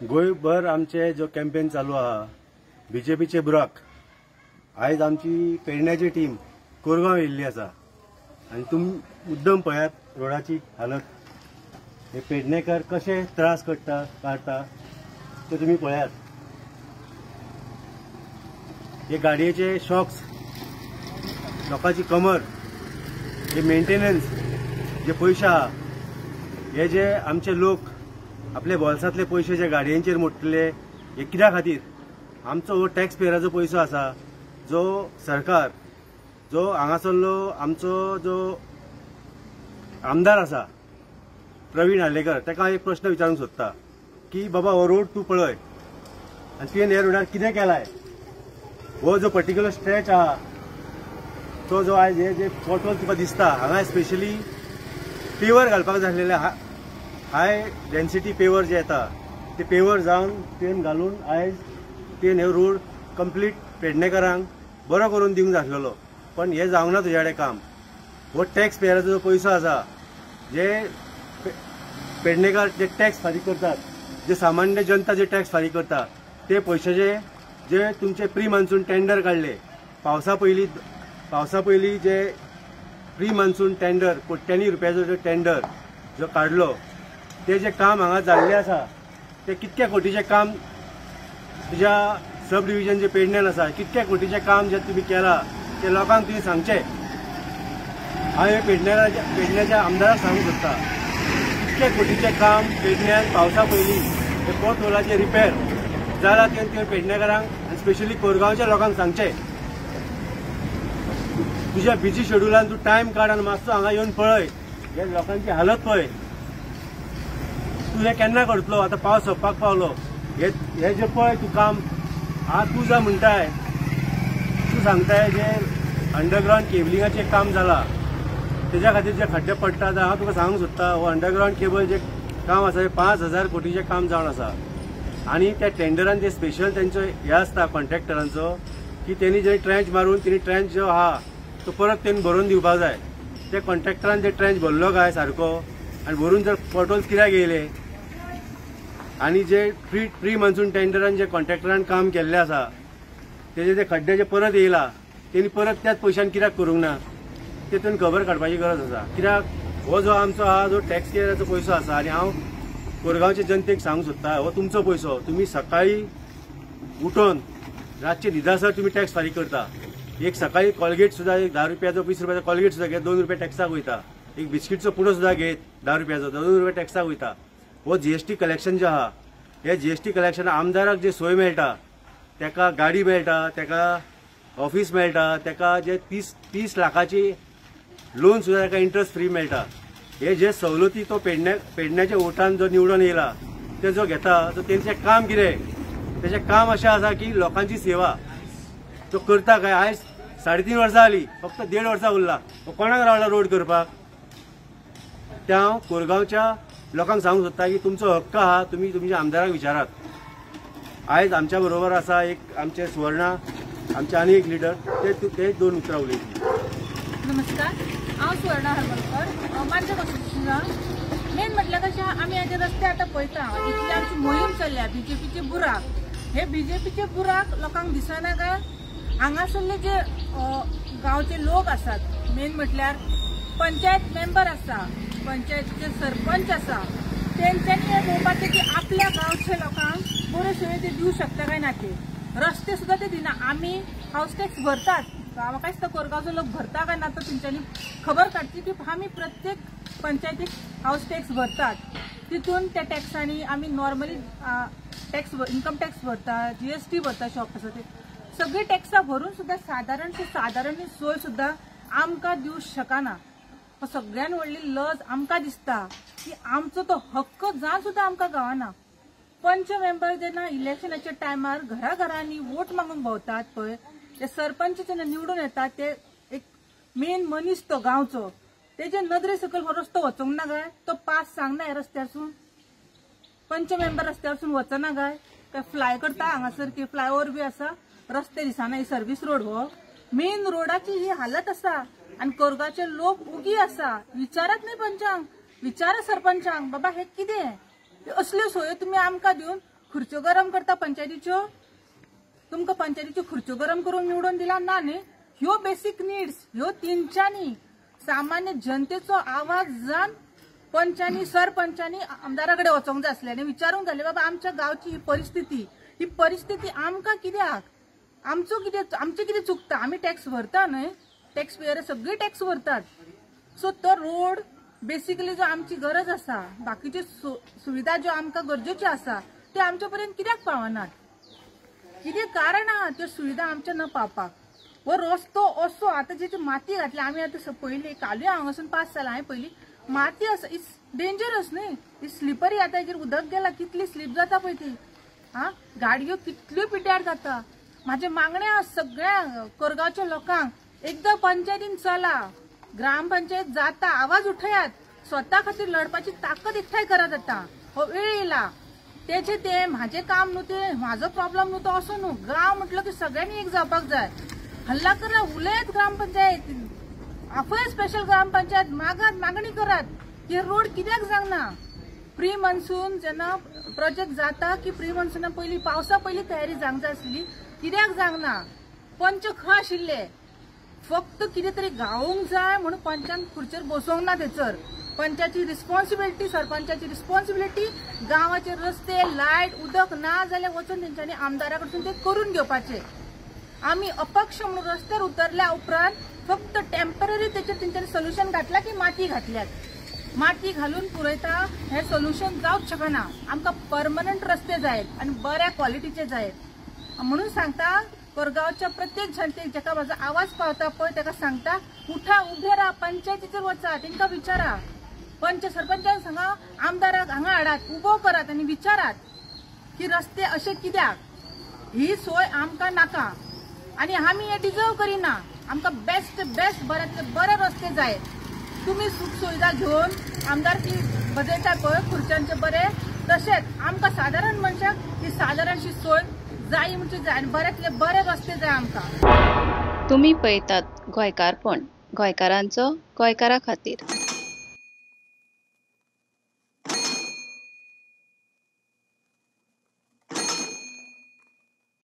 गोंयभर आमचे जो कॅम्पेन चालू आहा बीजेपीचे बुराक, आयज आमची पेडण्याची टीम कोरगांव येयल्ली आसा आनी तुमी मुद्दम पळयात रोडाची हालत, हे पेडणेकर कशे त्रास काडटा ते तुमी पळयात। हे गाडयेचे शॉक्स, लोकांची कमर, हे मेंटेनन्स जे पयशे आहा, हे जे आमचे लोक आपले बोल्सांतले पयशे जे गाडयेंचेर मोडटले हे कित्या खातीर? आमचो हो टॅक्स पेयराचो पयसो आसा जो सरकार, जो हांगासरलो आमचो जो आमदार आसा प्रवीण आर्लेकर, ताका एक प्रश्न विचारूंक सोदता की बाबा हो रोड तूं पळय आनी तुवें ह्या रोडार कितें केलाय? हो जो पर्टिक्युलर स्ट्रेच आहा तो जो आयज हे जे पोटहोल तुका दिसता हांगा स्पेशली पेवर घालपाक जाय आसलेले, हाय डेन्सिटी पेवर जे येता ते पेवर जावन तुवें घालून आयज तुवें हे रोड कंप्लीट पेडणेकरांक बरो करून दिवंक जाय आसलेलो, पण हें जावंक ना तुज्या कडेन काम। हो टॅक्स पेयराचो जो पयसो आसा, जे पेडणेकर जे टॅक्स फारीक करतात, जे सामान्य जनता जे टॅक्स फारीक करता ते पयशाचे जे तुमचे प्री मान्सून टेंडर काडले पावसा पयलीं जे प्री मान्सून टेंडर कोट्यांनी रुपयाचो जो टेंडर जो काडलो ते जे काम हांगा जाल्लें आसा ते कितक्या कोटीचें काम तुज्या सब डिविजन जे पेडण्यान आसा कितक्या कोटीचें काम जे तुमी केलां ते लोकांक तुमी सांगचें। हांव पेडण्याच्या आमदाराक सांगूंक सोदता कितक्या कोटीचें काम पेडण्यान पावसा पयलीं ते पोटहोलाचे रिपेर जाला ते तुवें पेडणेकारांक आनी स्पेशली कोरगांवच्या लोकांक सांगचें। तुज्या बिजी शेड्युलान तूं टायम काड आनी मातसो हांगा येवन पळय, हे लोकांची हालत पळय। तूं हें केन्ना करतलो? आतां पावस सोंपपाक पावलो, हे जे पळय तूं काम आतां तूं जाय म्हणटाय, तूं सांगताय जे अंडरग्रावंड केबलिंगाचें काम जालां तेज्या खातीर जे खड्डे पडटा, हांव तुका सांगूंक सोदता हो अंडरग्रावंड केबल जे काम आसा हें 5,000 कोटीचें काम जावन आसा आनी त्या टेंडरान जे स्पेशल तेंचो हे आसता कॉन्ट्रॅक्टरांचो की तेणी जे ट्रेंच मारून तेणी ट्रेंच जो आहा तो परत तेणी भरून दिवपाक जाय। त्या कॉन्ट्रॅक्टरान जे ट्रेंच भरलो काय सारको आनी भरून जर पोटहोल्स कित्याक येयले आनी जे प्री मान्सून टेंडरान जे कॉन्ट्रॅक्टरान काम केल्लें आसा तेजे ते खड्डे जे परत येयला तेणी परत त्याच पयशान कित्याक करूंक ना तेतून खबर काडपाची गरज आसा। कित्याक हो जो आमचो आहा जो टॅक्स पेयराचो पयसो आसा आनी हांव कोरगांवचे जनतेक सांगूंक सोदता हो तुमचो पयसो, तुमी सकाळी उठोन रातचे न्हिदासर तुमी टॅक्स फारीक करता। एक सकाळी कॉलगेट सुद्दां एक 10 रुपयाचो 20 रुपयाचो कॉलगेट सुद्दां घेत 2 रुपया टॅक्साक वयता, एक बिस्किटचो पुडो सुद्दां घेत 10 रुपयाचो 2 रुपया टॅक्साक वयता। हो जीएसटी कलेक्शन जे आहा हे जीएसटी कलेक्शन आमदाराक जे सोय मेळटा, ताका गाडी मेळटा, ताका ऑफिस मेळटा, ताका जे 30 लाखाची लोन सुद्दां ताका इंट्रस्ट फ्री मेळटा। हे जे सवलती तो पेडण्याच्या वोटान जो निवडून येयला ते जो घेता तो तेंचें काम कितें? तेचें काम अशें आसा की लोकांची सेवा तो करता काय? आयज 3.5 वर्सां जाली, फक्त 1.5 वर्सां उरला, कोणाक रावला रोड करपाक? ते हांव कोरगांवच्या लोकांक सांगूंक सोदता की तुमचो हक्क आहा, तुमी तुमच्या आमदाराक विचारात। आयज आमच्या बरोबर आसा एक आमचे सुवर्णा, आमचे आनी एक लिडर, ते 2 उतरां उलयतली। नमस्कार, हांव सुवर्णा हरमलकर, मांद्रें कॉन्स्टिट्युशना। मेन म्हटल्यार कशें आमी हेजे रस्ते आतां पळयता, इतली आमची मोहीम चल्ल्या बीजेपीचे बुराक, हे बीजेपीचे बुराक लोकांक दिसना काय? हांगासरले जे गांवचे लोक आसात, मेन म्हटल्यार पंचायत मेंबर आसा, पंचायतीचे सरपंच आसा, तेंच्यांनी हें पळोवपाचें की आपल्या गांवच्या लोकांक बऱ्यो सेवा ते दिवं शकता काय ना. ते रस्ते सुद्दां ते दिना. आमी हावस टॅक्स भरतात, म्हाका दिसता कोरगांवचो लोक भरता काय ना तो तेंच्यांनी खबर काडची की आमी प्रत्येक पंचायतीक हावस टॅक्स भरतात, तितून त्या टॅक्सांनी आमी नॉर्मली टॅक्स इन्कम टॅक्स भरता, जीएसटी भरता, शॉप आसा ते सगळी टॅक्सां भरून सुद्दां सादारण सादारण सोय सुद्दां आमकां दिवंक शकना. सगळ्यान व्हडली लज आमकां दिसता की आमचो तो हक्क जावन सुद्दां आमकां गावना. पंच मेंबर जेन्ना इलेक्शनाच्या टायमार घरा घरांनी वोट मागूंक भोंवतात पळय, ते सरपंच जेन्ना निवडून येतात ते एक मेन मनीस तो गांवचो, तेजे नदरे सकयल हो रस्तो वचोंक ना काय? तो पास सांगना ह्या रस्त्यारसून, पंच मेंबर रस्त्यारसून वचना काय? काय फ्लाय करता हांगासर की फ्लायओवर बी आसा, रस्ते दिसना, ही सर्वीस रोड, हो मेन रोडाची ही हालत आसा आनी कोरगांवचे लोक उगी आसा. विचारात न्ही पंचांक, विचारा सरपंचांक, बाबा हे कितें? असल्यो सोयो तुमी आमकां दिवन खुर्च्यो गरम करता पंचायतीच्यो. तुमकां पंचायतीच्यो खुर्च्यो गरम करून निवडून दिला ना न्ही. ह्यो बेसीक निड्स ह्यो तेंच्यांनी सामान्य जनतेचो आवाज जावन पंचांनी सरपंचांनी आमदारा कडेन वचोंक जाय आसलें आनी विचारूंक जालें, बाबा आमच्या गांवची ही परिस्थिती, ही परिस्थिती आमकां कित्याक, आमचो कितें, आमचें कितें चुकता? आमी टॅक्स भरता न्हय, टॅक्स पेयर सगळी टॅक्स भरतात. सो तो रोड बेसिकली जो आमची गरज आसा, बाकीच्यो सुविधा ज्यो आमकां गरजेच्यो आसा त्यो आमच्या पर्यंत कित्याक पावनात? कितें कारण आहा त्यो सुविधा आमच्या न पावपाक? हो रस्तो असो आतां जी माती घातल्या आमी आतां पयलीं कालूय हांगासून पास जाला, हांवें पयली माती आसा, it's dangerous न्ही, it's slippery. आतां हेजेर उदक गेला कितली स्लीप जाता पळय ती, आं गाडयो कितल्यो पिड्ड्यार जाता. म्हाजें मागणें आसा सगळ्या कोरगांवच्या लोकांक, एकदां पंचायतीन चला, ग्रामपंचायत जाता, आवाज उठयात, स्वता खातीर लढपाची ताकद एकठांय करात. आतां हो वेळ येयला, तेजे ते म्हाजें काम न्हू, ते म्हाजो प्रॉब्लम न्हू, तो असो न्हू. गांव म्हटलं की सगळ्यांनी एक जावपाक जाय. हल्ला करा, उलयत ग्रामपंचायत, आफय स्पेशल ग्रामपंचायत, मागात, मागणी करात की रोड कित्याक जावना. प्री मॉन्सून जेन्ना प्रोजेक्ट जाता की प्री मॉन्सूना पयलीं पावसा पयलीं तयारी जावंक जाय आसली, कित्याक जावंक ना? पंच खंय आशिल्ले? फक्त कितें तरी गावोंक जाय म्हणून पंचान खुर्चेर बसोवंक ना. थंयसर पंचाची रिस्पॉन्सिबिलिटी, सरपंचाची रिस्पॉन्सिबिलिटी, गांवाचे रस्ते, लायट, उदक ना जाल्यार वचून तेंच्यांनी आमदारा कडसून ते करून घेवपाचे. आमी अपक्ष म्हणून रस्त्यार उतरल्या उपरांत फक्त टेम्पररी तेचेर तेंच्यांनी सोल्युशन घातला की माती घातल्यात, माती घालून पुरयता हें सोल्युशन जावंक शकना. आमकां परमनंट रस्ते जाय आनी बऱ्या क्वॉलिटीचे जाय. म्हणून सांगता कोरगांवच्या प्रत्येक जनतेक, जेका म्हाजो आवाज पावता पळय तेका सांगता, उठा, उबे राहा, पंचायतीचेर वचा, तेंकां विचारा, पंच सरपंचांक सांगा, आमदाराक हांगा हाडात, उबो करात आनी विचारात की रस्ते अशे कित्याक? ही सोय आमकां नाका आनी आमी हे डिजर्व करिना. आमकां बेस्ट बेस्ट बऱ्यांतले बरे रस्ते जाय. तुमी सुख सुविधा घेवन आमदारकी बजयता पळय खुर्च्यांचे बरे, तशेंच आमकां सादारण मनशाक ही सादारणशी सोय जाय म्हणजे जाय आनी बऱ्यांतले बरे रस्ते जाय आमकां. तुमी पळयतात गोंयकारपण, गोंयकारांचो गोंयकारा खातीर.